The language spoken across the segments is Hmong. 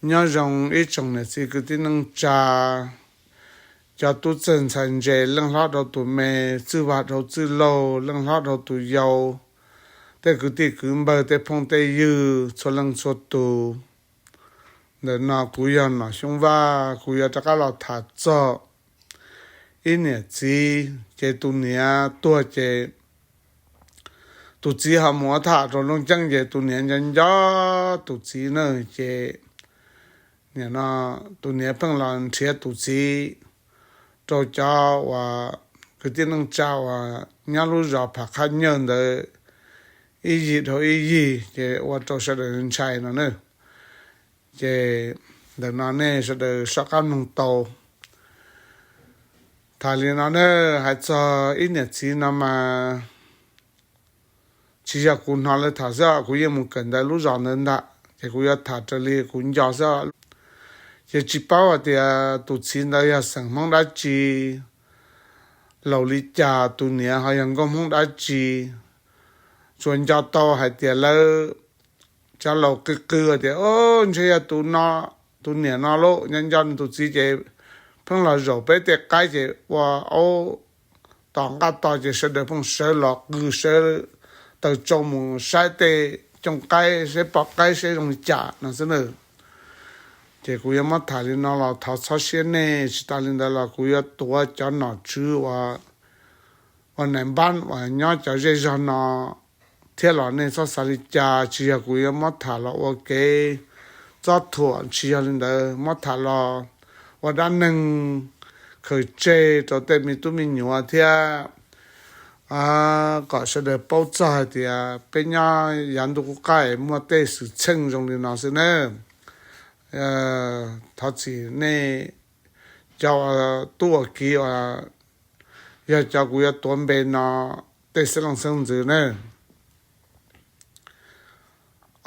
Nyob zoo ib tsoom niam txiv kwv tij neej tsa, cov tub txawg ntxhais ntse, leej hlob rau tus me, txwj vaj rau txwj laug, leej hlob rau tus yau, tej kwv tij kwv npawg, tej phooj tej ywg txhua leej txhua tus. Ntawm no kuv yog Nom Xyooj Vaj, kuv yuav rov qab los tham txog ib niam txiv, ces tus niam tuag ces tus txiv ho mus ua tham rau Looj Ceeb, ces tus niam nco nco tus txiv na, ces nim no tus niam pheej los nrhiav tus txiv rau cov uas kwv tij neej tsa uas nyob lub zos Pham Qhaj Nyawj ntawd ib yim dhau ib yim, ces ua rau sawv daws ntshai no na. Ces ntawm no nej sawv daws soj qab mloog tau. Tham li no na, hais txog ib niam txiv no mas tsis yog kuv hnov lawv tham xwb, kuv yeej mus kawm ntawv lub zos ntawd ntag, ces kuv yuav tham raws li kuv nco xwb. Ces tsis paub hais tias tus txiv ntawd yog xeem Hmoob dab tsi, laus li cas, tus niam ho yog nkauj Hmoob dab tsi. Tsuas nco tau hais tias lawv, cov laus qw qw tias, o, ntshe yog tus no, tus niam no lauj, nco nco nws tus txiv ces pheej los zaum peb tej qaib ces ua aub tom nqaj to ces sawv daws pheej sawv los qw sawv taws tsau mus saib tej cooj qaib, saib poj qaib saib zoo li cas no xwb na. Ces kuv yuav muab tham li no los thov txhob siab nej, tsis tas li ntawd los kuv yuav tuav cov nom tswv uas, uas nais npab uas nyob cov zej zog no thiab los nej txhob xav li cas, tsis yog kuv yuav muab tham los ua kev txob thuam, tsis yog li ntawd, muab tham los ua dab neeg khaws tseg rau tej me tub me nyuam thiab kom sawv daws paub txog hais tias peb nyob yav ntuj qub qab muaj tej xwm txheej zoo li no xwb na. Thov txim nej cov uas tub uas kiv uas yog cov kuv yuav tuav npe no tej xeeb leej xeeb ntxwv na.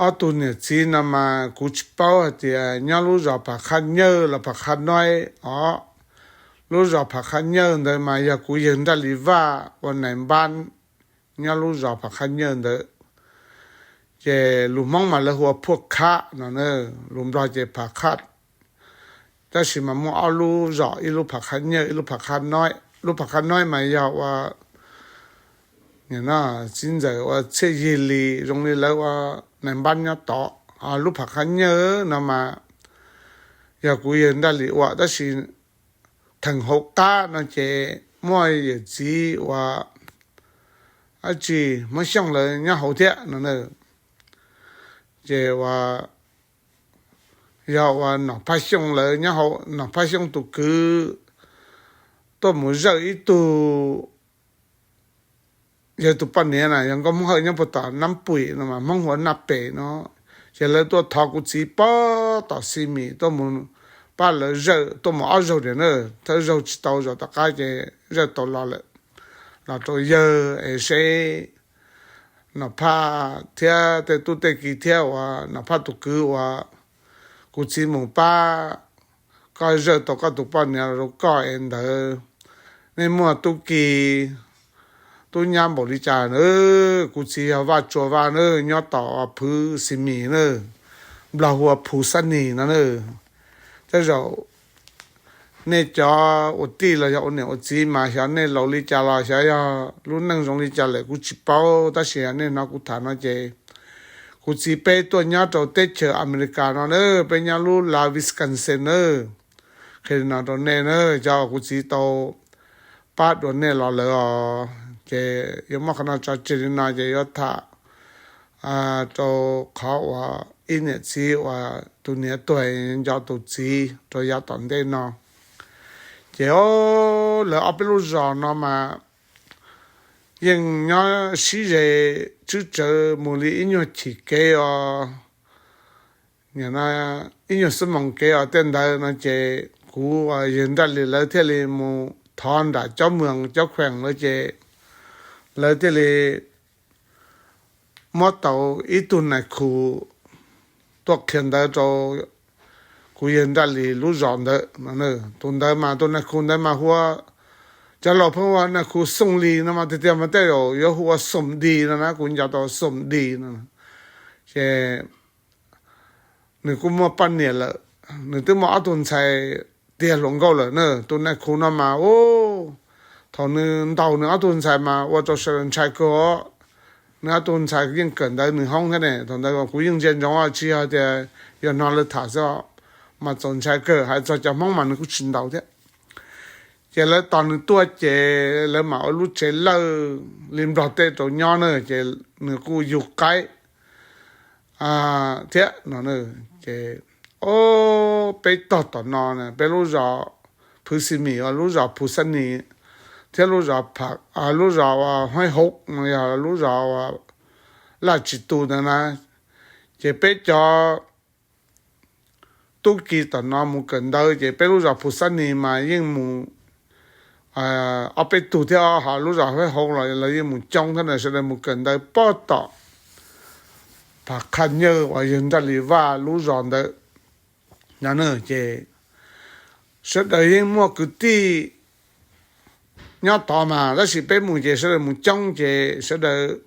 Ob tug niam txiv no mas kuv tsis paub hais tias nyob lub zos Pham Qhaj Nyawj los Pham Qhaj Noib os. Lub zos Pham Qhaj Nyawj ntawd mas yog kuv yawg Nraj Lis Vaj ua nais npab nyob lub zos Pham Qhaj Nyawj ntawd. Ces lus Hmoob mas lawv hu ua Phuaj Khab no, lus Nplog ces Pham Khaj. Tab sis mas muaj ob lub zos, ib lub Pham Qhaj Nyawj, ib lub Pham Qhaj Noib. Lub Pham Qhaj Noib mas yog ua txiv ntxawm ua Txhiaj Yig Lis zoo li lawv ua nais npab nyob tod. Lub Pham Qhaj Nyawj no mas yog kuv yawg Nraj Lis ua, tab sis theem hauv qab no ces muaj yawm txiv uas dab tsi Hmoob Xyooj lawv nyob hauv thiab no. Ces ua yog ua Nom Phaj Xyooj lawv nyob hauv, Nom Phaj Xyooj tus kwv tuaj mus zawj ib tug, yog tus poj niam na yog nkauj Hmoob Hawj nyob puag tom Nab Puim no mas Hmoob hu ua Naj Pem no. Ces lawv tuaj thov kuv txiv puag tom Xi Mis tuaj mus pab lawv zawj, tuaj mus ob zaug tiag na, thawj zaug tsis tau, zaum tom qab ces zawj tau los lawm. Los rau yawg es seb Nom Phaj thiab tej tub tej kiv thiab uas Nom Phaj tus kwv uas kuv txiv mus pab koj zawj tau koj tus poj niam los rau koj es ntawd, nej muaj tub ki tub nyab npaum li cas na? Kuv txiv yog Vaj Tsua Vaj na, nyob tom Phwv Xi Mis na, Nplog hu ua Phu Xab Nis no na. Tej zaum nej cov ua tij los yog ua niam ua txiv mas xyov nej laus li cas los xyov yog lub neej zoo li cas lawm kuv tsis paub, tab sis nej hnov kuv tham no ces kuv txiv peb tuaj nyob rau teb chaws Amelikas no na, peb nyob lub lav Wisconsin na. Qhia li no rau nej na, cov kuv txiv tau pab dua nej los lawm os. Ces yuav muab qhov no tso tseg li no ces yuav tham rau qhov uas ib niam txiv uas tus niam tuag nco tus txiv rau yav tom ntej no. Ces lawv ob peb lub zos no mas yeej nyob sib ze tswb tsawv mus li ib nyuag chim kev os. Ib nyuag xuab moos kev os, tej ntawd no ces kuv yawg Nraj Lis lawv thiaj li mus thov nram cob moos cob khees lawv ces lawv thiaj li muab tau ib tug nais khu tuaj qhia ntawv rau kuv yawg Nraj Lis lub zos ntawd. Tus ntawd mas tus nais khu ntawd mas hu ua, cov laus pheej hu ua nais khu Xoom Lis no mas tiag tiag mas tej zaum yuav hu ua Xoom Dis no na, kuv nco tau Xoom Dis no. Ces nws kuj muaj poj niam lawm, nws twb muaj ob tug ntxhais tiav hluas nkauj lawm na. Tus nais khu no mas u, thaum nws ntaus nws ob tug ntxhais mas ua rau sawv daws ntshai kawg os. Nws ob tug ntxhais yeej kawm ntawv nws hoob thiab ne. Thaum ntawd kuv yeej ntsia ntsoov tsis yog tias yog no lawv tham xwb, mas txaus ntshai kawg. Hais txog cov Hmoob mas nws kuj tsis ntaus thiab. Ces lawv tos nws tuaj ces lawv mam ua lub tsev lawj li Nplog tej rau nyob na, ces nws kuj yug qaib thiab no. Ces o, peb tog tom no, peb lub zos Phwv Xis Mis, lub zos Phu Xab Nis, thiab lub zos, lub zos Huaib Hauv, yog lub zos Laj Tsis Tu ntawd na. Ces peb cov tub ki tom no mus kawm ntawv ces peb lub zos Phu Xab Nis mas yeej mus ob peb tug thiab, ho lub zos Huaib Hauv los lawv yeej mus coob thiab na. Sawv daws mus kawm ntawv pog tom Phav Qhaj Nyawj uas yog Nraj Li Vaj lub zos ntawd no. Ces sawv daws yeej muaj kwv tij nyob tod mas, tab sis peb mus ces sawv daws mus coob ces sawv daws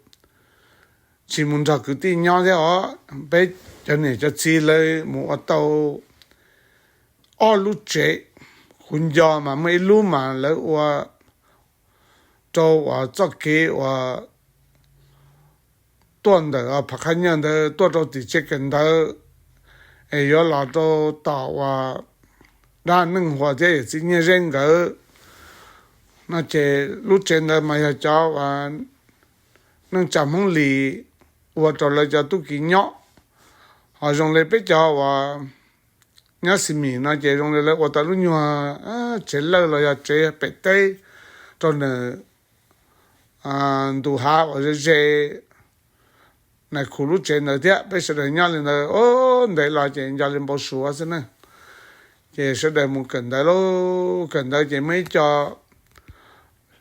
tsis mus nrog kwv tij nyob thiab os. Peb cov niam cov txiv lawv mus ua tau ob lub tsev. Kuv nco mas muaj ib lub mas lawv ua rau uas txoj kev uas tuaj ntawm Phav Qhaj Nyawj ntawd tuaj rau tim tsev kawm ntawv es yuav los rau tom uas dab Neej Huas thiab yawm txiv Nyiaj Zeb nkawd no. Ces lub tsev ntawd mas yog cov uas neej tsa Hmoob Lis ua rau lawv cov tub ki nyob. Ho zoo li peb cov uas nyob Xis Mis no ces zoo li lawv ua tau lub nyuag tsev lawj los yog tsev pem teb rau ntawm ntu hav uas ze ze nais khu lub tsev ntawd thiab. Peb sawv daws nyob li ntawd, ntev los ces nco li npau suav xwb na. Ces sawv daws mus kawm ntawv lauj, kawm ntawv ces muaj ib co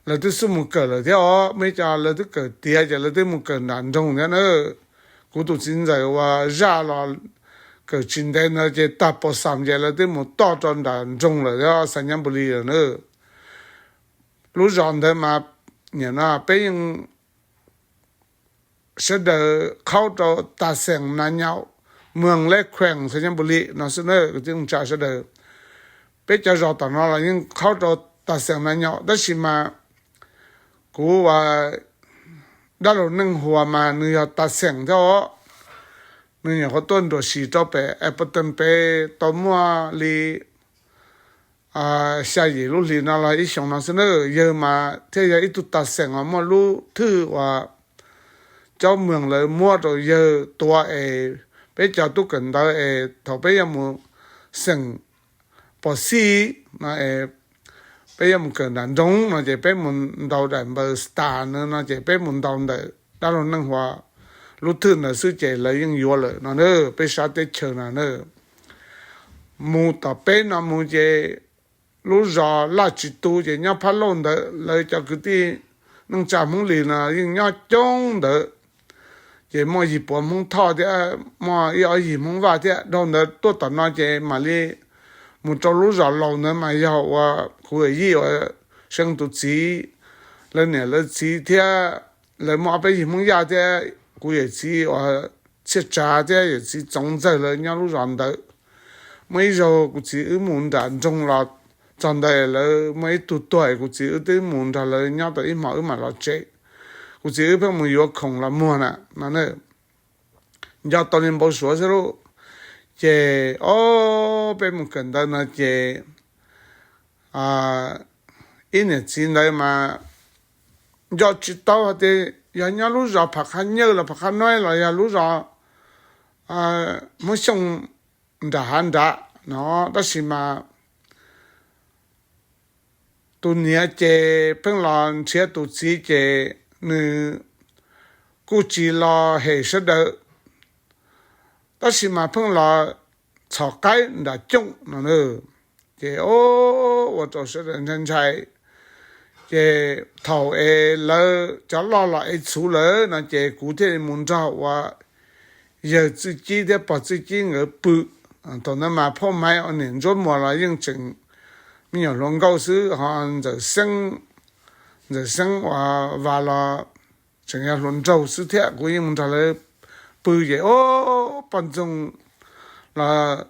lawv twb xub mus kawm lawm thiab os, muaj ib co lawv twb kawm tiav ces lawv twb mus kawm nram nroog thiab na. Kuv tus txiv ntxawm uas zaj los kawm tsis ntev ntawd ces tag pos xam ces lawv twb mus toj rau nram nroog lawm thiab, Xais Nyab Npus Lis lawm na. Lub zos ntawd mas nim no peb yeej sawv daws qhaub rau Tas Xeem Nas Nyaum, Muas Leb Khuees, Xais Nyab Npus Lis no xwb na. Kwv tij neej tsa sawv daws, peb cov zos tom no los yeej qhaub rau Tas Xeem Nas Nyaum, tab sis mas kuv uas dab laug Neej Huas mas nws yog Tas Xeem thiab os. Nws nyuam qhuav tuaj nruam sim rau pem Appleton pem tau muaj li xya yim lub hlis no los ib xyoos no xwb na. Yawg mas thiaj yog ib tug Tas Xeem uas muaj lub thwj uas cov moos lawv muab rau yawg tuav es peb cov tub kawm ntawv es thaum peb yuav mus xeem pos xij no, peb yuav mus kawm nram nroog no ces peb mus ntaus daim npaws stas no ces peb mus ntaus ntawm dab laug Neej Huas lub thwj ntawd xwb ces lawv yeej yuav lawm no na. Peb sab teb chaws no na, mus tom peb no mus ces lub zos Laj Tsis Tu ces nyob Phab Lauj ntawd, lawv cov kwv tij neej tsa Hmoob Lis no yeej nyob coob ntawd. Ces muaj yim puav Hmoob Thoj thiab muaj ib ob yim Hmoob Vaj thiab. Dhau ntawd tuaj tom no ces mam li mus rau lub zos laus ntawd mas yog uas kuv yawm yij uas Seeb tus txiv, lawv niam lawv txiv thiab lawv muaj ob peb yim Hmoob Yaj thiab kuv yawm txiv uas Txhiaj Tsav thiab yawm txiv Txoov Ntxawg lawv nyob lub zos ntawd. Muaj ib zaug kuv txiv wb mus nram nroog los txog ntawd lawv muaj ib tug tuag es kuv txiv wb twb mus nrog lawv nyob tau ib hmos wb mam los tsev. Kuv txiv wb pheej mus yuav khoom los muag na no. Nco tau li npau suav xwb lauj. Ces o, peb mus kawm ntawv no ces ib niam txiv ntawd mas nco tsis tau hais tias yog nyob lub zos Pham Qhab Nyawj los Pham Qhab Noib los yog lub zos Hmoob Xyooj nram hav nrad no, tab sis mas tus niam ces pheej los nrhiav tus txiv ces nws kuj tsis los hem sawv daws, tab sis mas pheej los txhom qaib nram cooj no na. Ces o, ua rau sawv daws ntshai ntshai. Ces thaum es lawv cov loj los ev txhuv lawm no ces kuv thiaj li mus nrog uas yawg Txwj Cib thiab pog Txwj Cib nkawd pw. Thaum ntawd mas phauj Maiv uas niam Ntsuab Muas los yeej tseem me nyuam hluas nkauj xwb, ho Ntxawm Xeeb, Ntxawm Xeeb uas Vas los tseem yog hluas nraug xwb thiab. Kuv yeej mus nrog lawv pw ces o, poj ntxoog los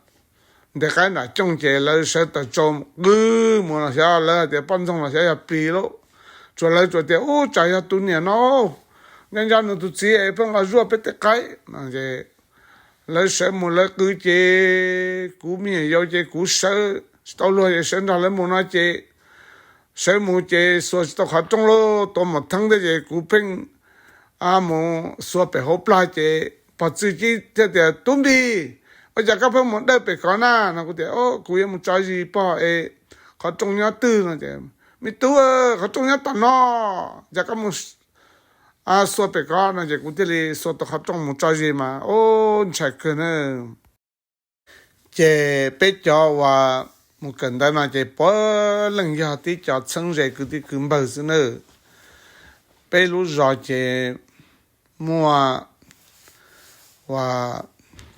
ntes qaib nram cooj ces lawv sawv tawm tsaus qw mus los xyov lawv hais tias poj ntxoog los xyov yog plis lauj. Tsuas lawv tsuas tias ub tsam yog tus niam no, nco nco nws tus txiv es pheej los zuaj peb tej qaib no es lawv sawv mus lawv qw ces kuv me nyuam yaus ces kuv sawv tsis tau luag es sawv nrog lawv mus no ces sawv mus ces xuas tsis tau qhov rooj lauj, tuav mom theeb thiab ces kuv pheej mus xuas pem hauv plag ces pog txwj ci thiaj tias tub npis, ua cas koj pheej mus dawj pem kov na no. Kuv tias kuv yuav mus tso zis pog es qhov rooj nyob twg no ces me tub, qhov rooj nyob tom no, cas koj mus xuas pem kov no ces kuv thiaj li xuas tau qhov rooj mus tso zis mas ub ntshai kawg na. Ces peb cov uas mus kawm ntawv no ces puav leej yog tib cov txheeb ze kwv tij kwv npawg xwb nawb. Peb lub zos ces muaj uas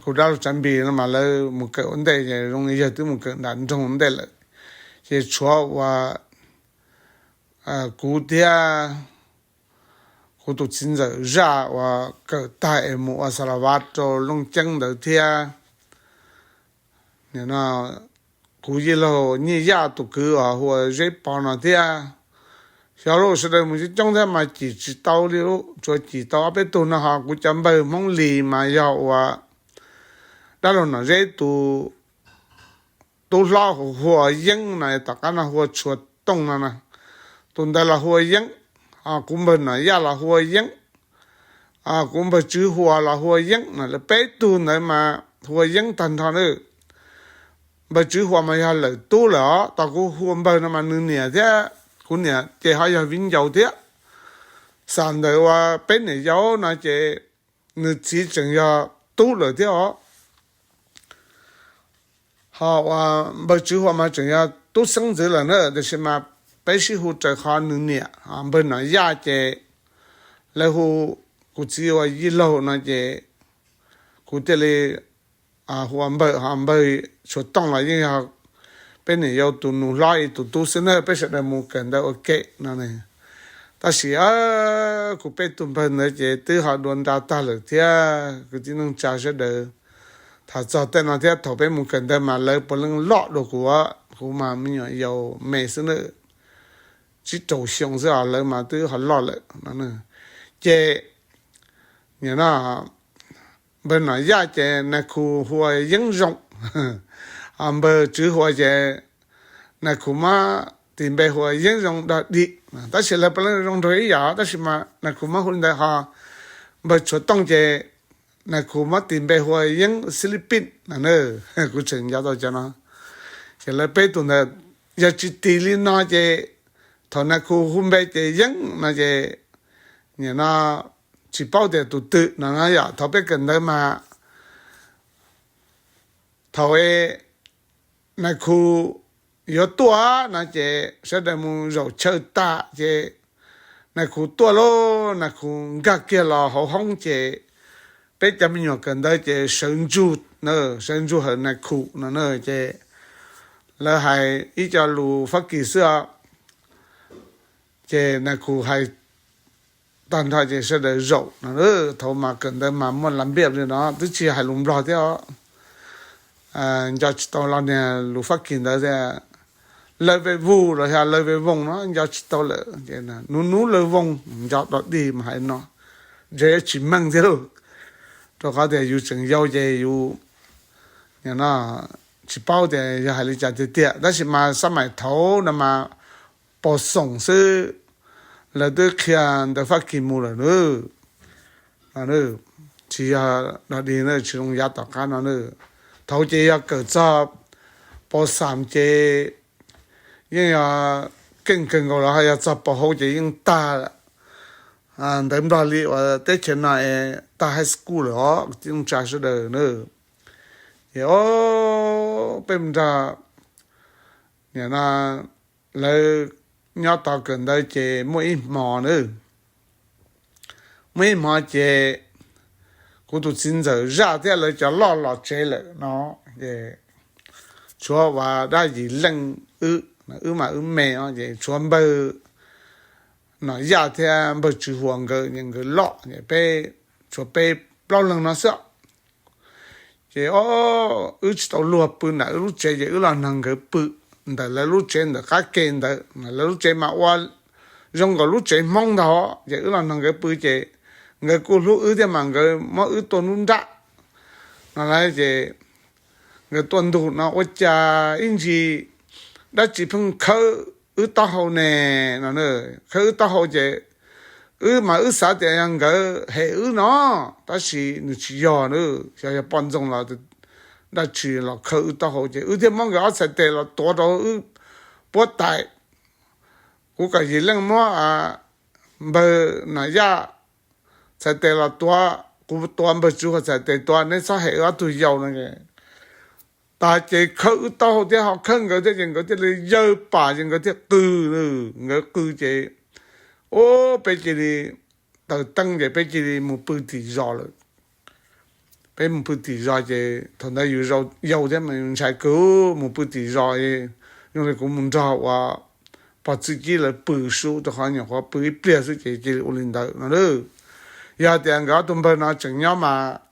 kuv dab laug Tsav Npis no mas lawv mus kawm ua ntej ces zoo li yawg twb mus kawm nram nroog ua ntej lawm. Ces tshuav uas kuv thiab kuv tus txiv ntxawm zaj uas kawm tag es mus ua Xas Las Vas rau Looj Ceeb ntawd thiab. Kuv yij laug Nyiaj Yaj tus kwv uas hu ua Zeb Pov no thiab. Xyov lauj, sawv daws mus coob coob thiab mas cim tsis tau li lauj, tsuas cim tau ob peb tug no ho kuv cov npawg Hmoob Lis mas yog uas dab laug Nom Zeb tus tub hlob hu ua Yeeb no, tom qab no hu ua Tshuav Tooj no na. Tus ntawd los hu ua Yeeb, kuv npawg Nom Yaj los hu ua Yeeb, kuv npawg Tswv Huas los hu ua Yeeb no, lawv peb tug ntawd mas hu ua Yeeb tag nrho na. Npawg Tswv Huas mas yog lawm tub lawm os, tos kuv hu ua npawg no mas nws niam thiab kuv niam ces ho yog viv ncaus thiab. Xam ntawm uas peb niam yau no ces nws txiv tseem yog tub lawm thiab os. Ho uas npawg Tswv Huas mas tseem yog tub xeeb ntxwv lawm na, tiam sis mas peb sib hu raws qhov nws niam. Npawg Nom Yaj ces lawv hu kuv txiv ua yij laug no ces kuv thiaj li hu ua npawg. Ho npawg Tshuav Tooj los yeej yog peb niam yau tus nus hlob ib tus tub xwb na, peb sawv daws mus kawm ntawv ua ke no. Tab sis kuv peb tug npawg ntawd ces twb ho dua nra tag lawm thiab. Kwv tij neej tsa sawv daws, tham txog tej no thiab, thaum peb mus kawm ntawv mas lawv puav leej loj dua kuv, kuv mas me nyuam yaus me xwb na, tsib rau xyoo xwb os, lawv mas twb ho loj lawm no. Ces nim no npawg Nom Yaj ces nais khu hu ua Yeeb Zoo, npawg Tswv Huas ces nais khu muab tis npe hu ua Yeeb Zoo Dog Dig. Tab sis lawv puav leej zoo nraug ib yam, tab sis mas nais khu muab hu li ntawd. Ho npawg Tshuav Tooj ces nais khu muab tis npe hu ua Yeeb Xib Lib Pij no na. Kuv tseem nco tau cov no. Ces lawv peb tus ntawd yog tsis tis li no ces thaum nais khu hu npe ces Yeeb no ces nim no tsis paub tias tus twg no na yom. Thaum peb kawm ntawv mas thaum nais khu yuav tuaj no ces sawv daws mus zaum chaw tas ces nais khu tuaj lauj, nais khu nkag kiag los hauv hoob ces peb cov me nyuam kawm ntawv ces sawv ntsug, sawv ntsug hawm nais khu no na. Ces lawv hais ib co lus Fab Kis xwb os. Ces nais khu hais tag nrho ces sawv daws zaum no. Thaum mas kawm ntawv mas muaj las npiaj li no, twb tsis hais lus Nplog thiab os. Nco tsis tau los niag lus Fab Kis ntawd tias lawv ve vus los yog lawv ve voos no nco tsis tau lawm. Nub nub lawv voos nco dog dig mas hais no, ntshe tsis meej thiab lauj. Rau qhov tias yus tseem yau ces yus tsis paub tias yog hais li cas tiag tiag, tab sis mas xab maim thaud no mas pos xoom xwb, lawv twb qhia ntawv Fab Kis mus lawm na. Tsis yog dog dig na, tsis zoo yav tom qab no na. Thaud ces yog kawm txog pos xam ces yeej yog keej kawg nkaus los ho yog txog pos hau ces yeej tag ntawv Nplog li uas teb chaws no es tag high school lawm os, kwv tij neej tsa sawv daws na. Ces o, peb mus nrog nim no lawv nyob tod kawm ntawv ces muaj ib hmo na, muaj ib hmo ces kuv tus txiv ntxawm zaj thiab lawv cov loj los tsev lawm no, ces tshuav uas dab yim leej wb, wb mas wb me os, ces tshuav npawg Nom Yaj thiab npawg Tswv Huas nkawd, nkawd loj, peb tshuav peb plaub leeg no xwb. Ces o, wb tsis tau luag pw ntawm wb lub tsev ces wb los nrog nkawd pw ntawm lawv lub tsev ntawm qab ke ntawd. Lawv lub tsev mas ua zoo nkaus lub tsev Hmoob ntag, ces wb los nrog nkawd pw ces nkawd kuj hlub wb thiab mas nkawd muab wb tua nruab nrab no lauj. Ces nkawd tuaj ntug no ua cas ib ntsis dab tsi pheej khawb wb taub hau ne no. Khawb wb taub hau ces wb mas wb xav tias yog nkawd hem wb no, tab sis nws tsis yog na, xyov yog poj ntxoog los dab tsi los khawb wb taub hau ces wb thiaj muab nkawd ob txhais tes los tuav rau wb puab tais. Kuv kom Yim Leej muab npawg Nam Yaj txhais tes los tuav, kuv tuav npawg Tswv Huas txhais tes tuav, neb txhob hem wb ob tug yau no. Tas ces khawb wb taub hau thiab ho khawb nkawd thiab ces nkawd thiaj li yawg pam ces nkawd thiaj qw. Nkawd qw ces, o, peb cia li taws teeb ces peb cia li mus pw tim zos lawm. Peb mus pw tim zos ces thaum ntawd yus yau thiab mas yus ntshai kawg, mus pw tim zos zoo li kuv mus nrog uas pog Txwj Cib lawv pw sub, rau qhov nyuam qhuav pw ib pliag xwb ces cia li ua li ntawd no lauj. Yog tias nkawd ob tug npawg no tseem nyob mas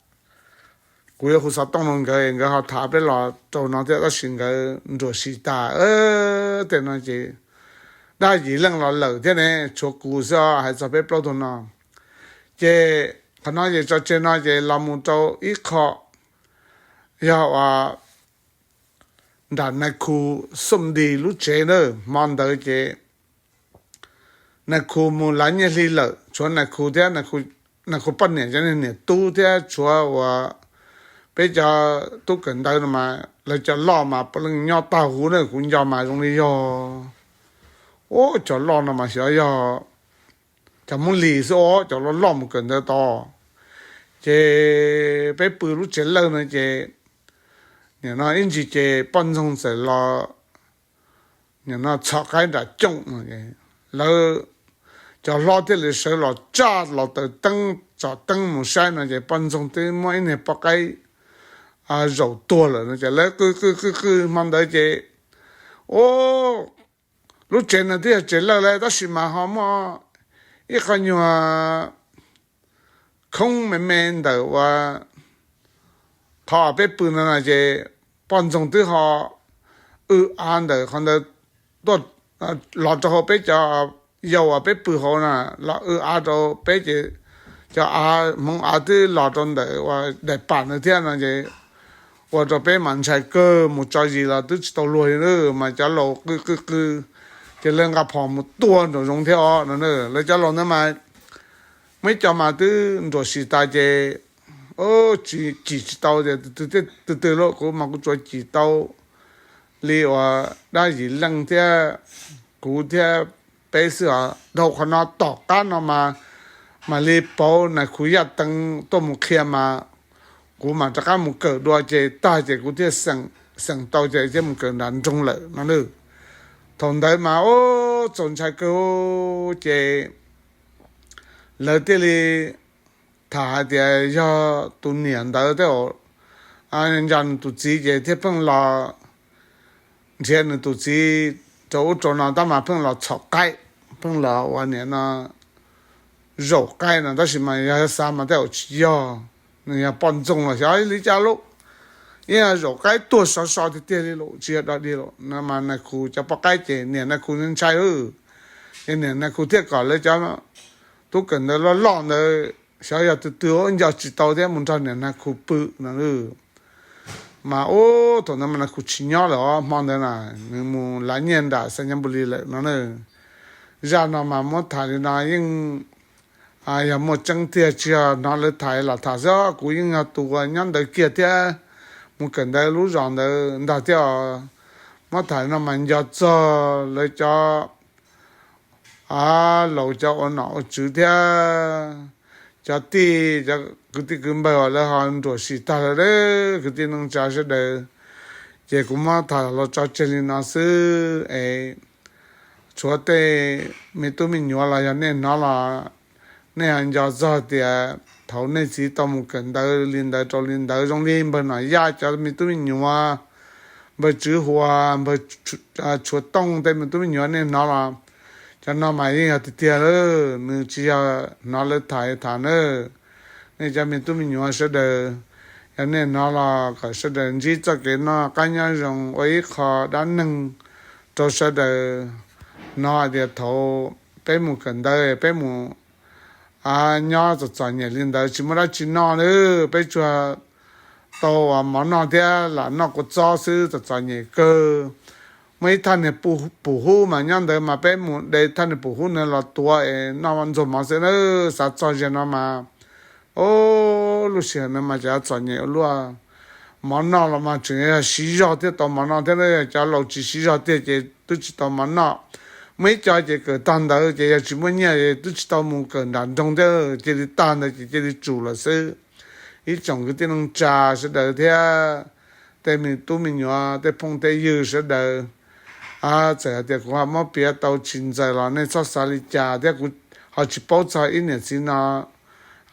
kuv yuav hu xov tooj rau nkawd, nkawd ho tham peb los rau no thiab, tab sis nkawd nruam sis tas tej no ces dab Yim Leej los lawm thiab ne, tshuav kuv xwb hais txog peb plaub tug no. Ces qhov no ces tso tseg no ces los mus rau ib qho yog uas nram Nais Khu Xum Dis lub tsev na. Hmo ntawd ces Nais Khu mus lav nyiaj hli lawm, tshuav Nais Khu thiab Nais Khu poj niam cov niam tub thiab tshuav uas peb cov tub kawm ntawv no mas lawv cov loj mas puav leej nyob tag huv na, kuv nco mas zoo li yog, ub, cov loj no mas xyov yog cov Hmoob Lis xwb os, cov loj loj mus kawm ntawv tod. Ces peb pw lub tsev lawj no ces nim no ib ntsis ces poj ntxoog txawm los nim no txhom qaib nram cooj no. Lawv cov hlob thiaj li sawv los tsaj los taws teeb tsom teeb mus saib no ces poj ntxoog twb muab ib niag poj qaib zaum tuag lawm no ces lawv qw qw qw qw hmo ntawd ces, ub, lub tsev no twb yog tsev lawj lawm tab sis mas ho muaj ib qho nyuag khoob me me ntawm uas qhov peb pw no no ces poj ntxoog twb ho w av ntawm qhov ntawd tuaj los rau hauv peb cov yau uas peb pw hauv na, los w av rau peb ces cov av hmoov av twb los rau ntawm uas daim pam ntawd thiab no ces ua rau peb mas ntshai kawg, mus tso zis los twb tsis tau luag li na, mas cov laus qw qw qw ces lawv nqa phom mus tua nraum zoov thiab os no. Lawv cov laus ntawd mas muaj ib co mas twb nruam sis tas ces tsis, cim tsis tau tias tus twg thiaj tus twg lauj, kuv mas kuv tsuas cim tau li uas dab Yim Leej thiab kuv thiab peb xwb os. Dhau qhov no tom qab no mas mam li pauv Nais Khu Yaj Teev tuaj mus qhia mas kuv mam rov qab mus kawm dua ces tag ces kuv thiaj xeem tau ces thiaj mus kawm nram nroog lawm no na. Thaum ntawd mas ub, txaus ntshai kawg ces lawv thiaj li tham hais tias yog tus niam ntawd thiab, nco nws tus txiv ces thiaj pheej los nrhiav nws tus txiv rau ub rau no tab mas pheej los txhom qaib, pheej los ua niam no zaum qaib no tab sis mas yog xav mas tej zaum tsis yog, nws yog poj ntxoog los xyov li cas lauj. Yeej zaum qaib tuag sov so tiag tiag li lauj, tsis yog dog dig lauj no mas Nais Khu cov poj qaib ces niam Nais Khu ntshai, ces niam Nais Khu thiaj kom lawv cov tub kawm ntawv loj loj ntawd xyov yog tus twg nco tsis tau thiab mus nrog niam Nais Khu pw no. Mas ub, thaum ntawd mas Nais Khu tsis nyob lawm os, hmo ntawd na nws mus lav nyiaj nram Xais Nyas Npus Lis lawm no na. Zaj no mas muab tham li no yeej yog muaj tseeb tiag, tsis yog hnov lawv tham los tham xwb, kuv yeej yog tus uas nyob ntawd kiag thiab mus kawm ntawv lub zos ntawd ntag thiab os. Muab tham li no mas nco txog lawv cov laus cov ua nom ua tswv thiab cov tij, cov kwv tij kwv npawg uas lawv ho nruam sim tag lawm, kwv tij neej tsa sawv daws. Ces kuv muab tham los tso tseg li no xwb es tshuav tej me tub me nyuam los yog nej hnov los nej ho nco txog tias thaum nej txiv tau mus kawm ntawv li ntawd rau li ntawd zoo li npawg Nom Yaj cov me tub me nyuam, npawg Tswv Huas, npawg Tshuav Tooj tej me tub me nyuam nej hnov los cov no mas yeej yog tiag tiag lawm, nws tsis yog hnov lawv tham tham na. Nej cov me tub me nyuam sawv daws Yog nej hnov los kom sawv daws ntsib txoj kev noj qab nyob zoo ua ib qho dab neeg rau sawv daws hnov hais tias thaum peb mus kawm ntawv peb mus nyob txom txom nyem li ntawd tsis muaj dab tsi noj na, peb tsuas tau ua mov noj thiab lam noj kua txob xwb, txom txom nyem kawg. Muaj ib thaj niag pum hub mas nyob ntawd mas peb mus de thaj niag pum hub na los tuav es noj ntxuag mov xwb na. Xav txog ziag no mas, o, lub sij hawm no mas cov txom nyem ua luaj. Mov noj los mas tseem yog siv zog thiaj tau mov noj thiab, cov laus tsis siv zog tiag ces twb tsis tau mov noj. Muaj ib co ces kawm tag ntawv ces yog tsis muaj nyiaj es twb tsis tau mus kawm nram nroog thiab, cia li tag ntawd ces cia li tsum lawm xwb. Ib tsoom kwv tij neej tsa sawv daws thiab tej me tub me nyuam tej phooj tej ywg sawv daws, txawm hais tias kuv ho muab piav tau tsis ntxaws los nej txhob xav li cas thiab, kuv ho tsis paub txog ib niam txiv no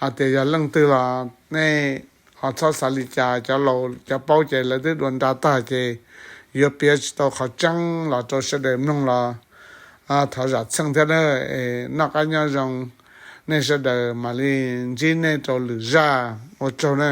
hais tias yog leej twg los nej ho txhob xav li cas. Cov laus cov paub ces lawv twb dua nra tag ces yuav piav tsis tau qhov tseeb los rau sawv daws mloog los thov zam txheej thiab na. Noj qab nyob zoo, nej sawv daws mam li ntsib nej rau lwm zaj, ua tsaug na.